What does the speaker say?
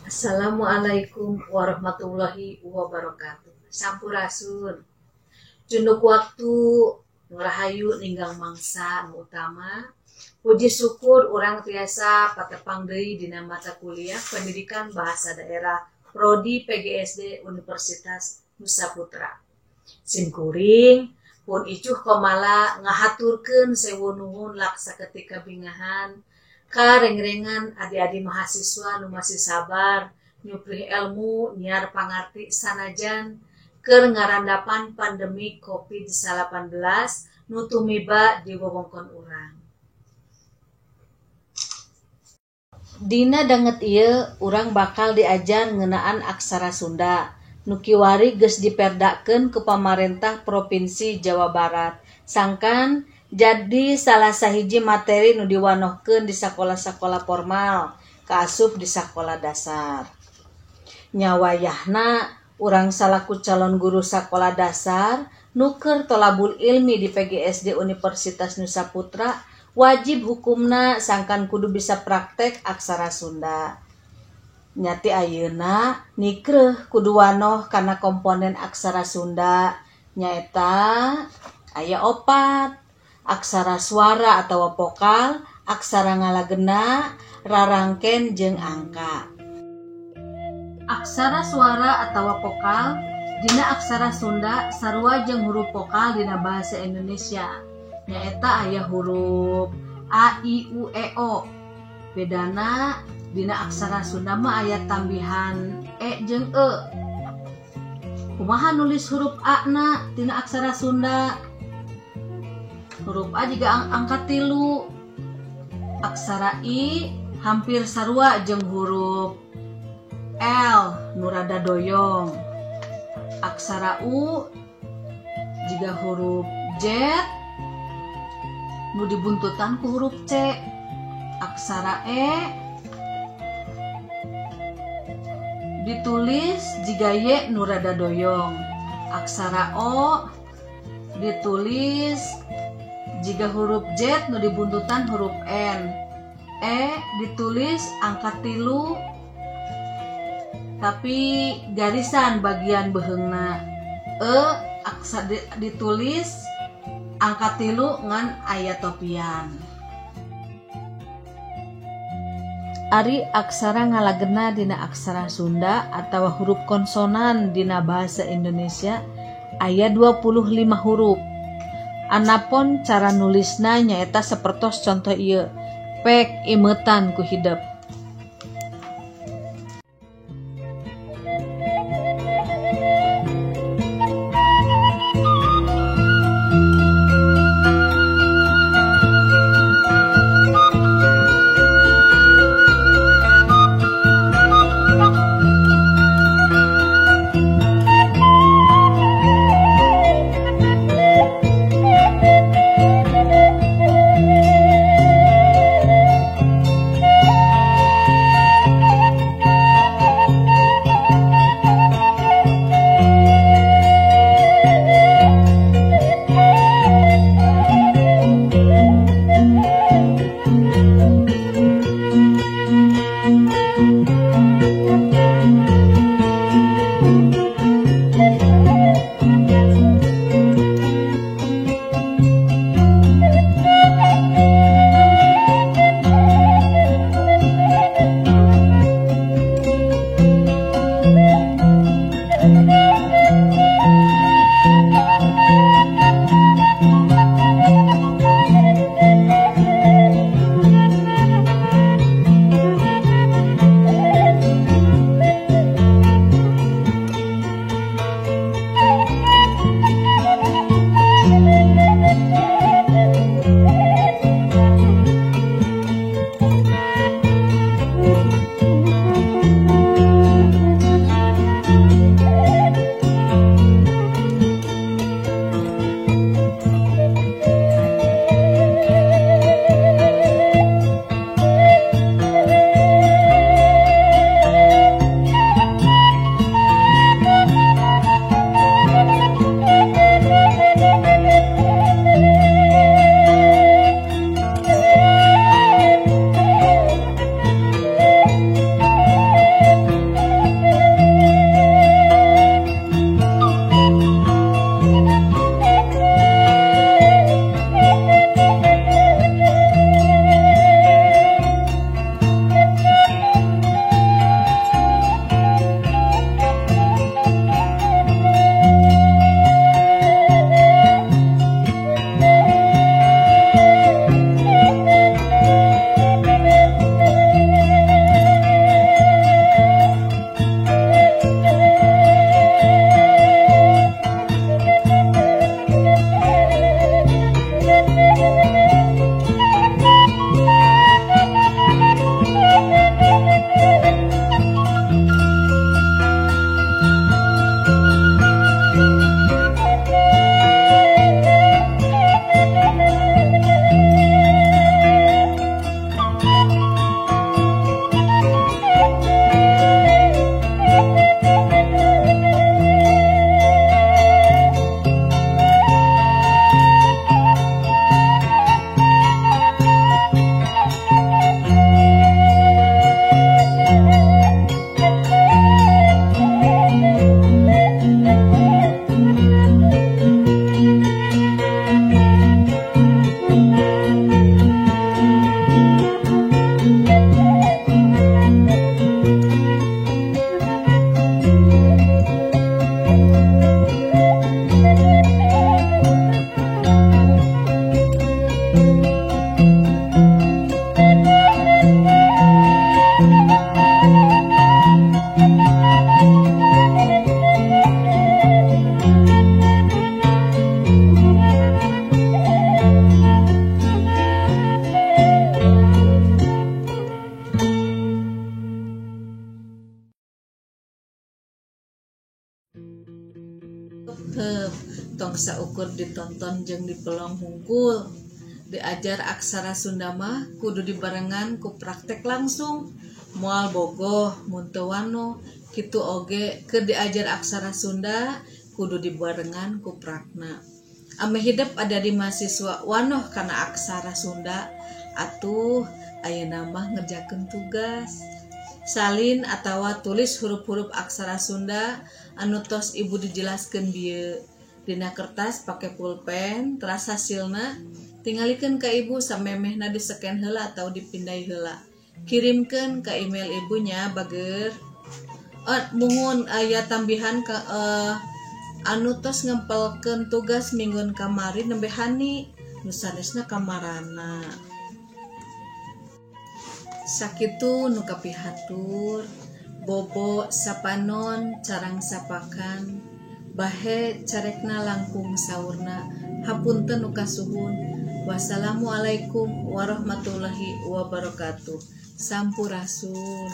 Assalamualaikum warahmatullahi wabarakatuh. Sampurasun. Cunduk waktu nu rahayu ninggang mangsa nu utama. Puji syukur urang tiasa patepang deui dina mata kuliah Pendidikan Bahasa Daerah Prodi PGSD Universitas Nusa Putra. Simkuring pun icuh komala ngahaturkeun sewu nuhun laksa ketika bingahan ka rengrengan adi-adi mahasiswa nu masih sabar nyuprih ilmu nyiar pangarti sanajan keur ngarandapan pandemi COVID-19 nu tumiba di wewengkon urang. Dina danget ieu urang bakal diajar ngeunaan aksara Sunda nu kiwari geus diperdakeun ku pamarentah Provinsi Jawa Barat sangkan jadi salah sahiji materi nu diwanohkeun di sakola-sakola formal kaasup di sakola dasar. Nya wayahna urang salaku calon guru sakola dasar nu keur tolabul ilmi di PGSD Universitas Nusa Putra wajib hukumna sangkan kudu bisa praktek aksara Sunda. Nyati ayeuna nikreuh kudu wanoh kana komponen aksara Sunda nyaeta aya opat: aksara suara atau vokal, aksara ngalagena, rarangken jeung angka. Aksara suara atau vokal dina aksara Sunda sarua jeung huruf vokal dina bahasa Indonesia nyaeta aya huruf a, i, u, e, o. Bedana dina aksara Sunda mah aya tambihan e jeung e. Kumaha nulis huruf a na dina aksara Sunda? Huruf A juga angka 3. Aksara I hampir sarua jeung huruf L nu rada doyong. Aksara U juga huruf Z nu dibuntutan ku huruf C. Aksara E ditulis jiga Y nu rada doyong. Aksara O ditulis jika huruf Z nu dibuntutan huruf N. E ditulis angka 3 tapi garisan bagian beheungna. E aksara ditulis angka 3 ngan aya topian. Ari aksara ngalagena dina aksara Sunda atawa huruf konsonan dina bahasa Indonesia aya 25 huruf. Anapon cara nulisna nyaeta sapertos contoh ieu, pek imeutan ku hidep. Heup, tong saukur ditonton jeung dipelong hungkul. Diajar aksara Sunda mah kudu dibarengan ku praktek langsung. Moal bogoh mun teu wanoh. Kitu oge keur diajar aksara Sunda kudu dibarengan ku prakna. Ameh hidep adi-adi mahasiswa wanoh kana aksara Sunda, atuh ayeuna mah ngerjakeun tugas. Salin atawa tulis hurup-hurup aksara Sunda anu tos ibu dijelaskeun bieu dina kertas pake pulpen, teras hasilna tingalikeun ka ibu samemehna di-scan heula atawa dipindai heula. Kirimkeun ka email ibu nya bageur. Muhun aya tambihan ka anu tos ngempelkeun tugas minggon kamari nembe hani nu sanesna kamarana. Sakitu nu kapihatur, bobo sapanon carang sapakan, bahe carekna langkung saurna, hapunten nu kasuhun. Wassalamualaikum warahmatullahi wabarakatuh. Sampurasun.